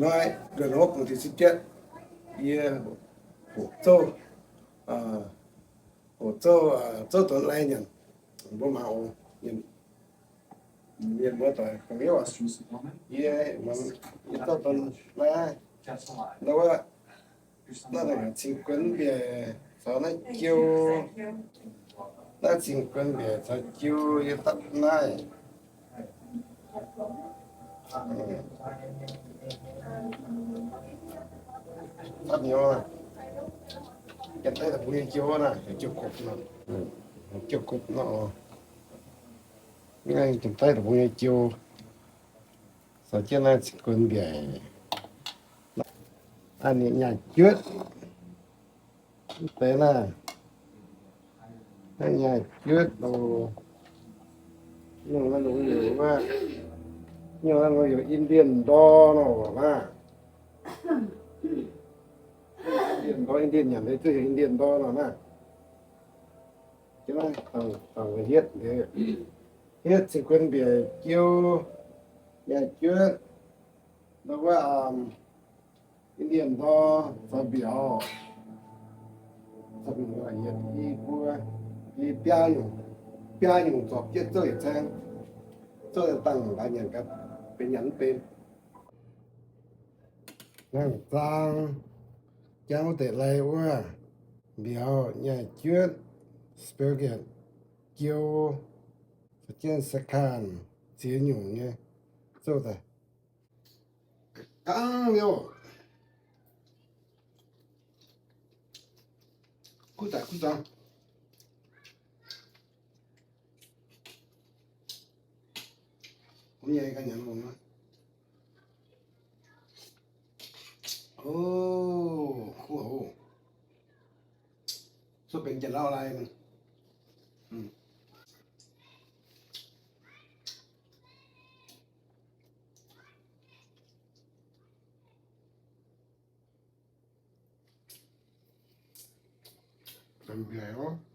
Hnoi nduonh hopv bung deix sipv jienv, yie hoqc zouv, hoqc zouv, zouv donx lai nyanc. Mbuo mangc oc. Mienh muoz doic, yie, yie zouv donx lai, ndau wuov, naaiv cingx guon mbiaec caux naaiv jiu, naaiv cingx guon mbiaec caux jiu yie dapv naaiv. Dapv nyouz, Janx-Taiv deic-bung nyei jiu naaiv, jiu gopv nor, jiu gopv nor. Janx-Taiv deic-bung nyei jiu, caux jienv naaiv cingx guon mbiaec. Aa, ninh nyaah juotv. Mv deix naaiv, naaiv nyaah juotv oc. Nyungc naaiv longx yoc wuov, nyungc naaiv longx yoc Indian ndor nor naaiv. Indian ndor, Indian nyanc deix zuqc heuc Indian ndor nor naaiv. Dangh hietv, hietv cingx guon mbiaec jiu, nyaah juotv, ndau wuov, Indian ndor caux mbiauz, yietc i buo, i biaa nyungc, biaa nyungc zorpc jienv zouv yietc caeng, zouv dangh laaix nyanc gaax, benx nyanc mv benx. Nangh zaang, jangv wuov deix lai wuov, mbiauz, nyaah juotv, spaghetti, jiu, za'jienv sa'kan, ziex nyungc nyei, zouv daaih. Gaangv liouh. Kuv daic kuv zaangc. Kuv nyei ganh nyanc longx. O, kuv houc. Cuotv benx Janx-Lauv lai. Mbiauz oc.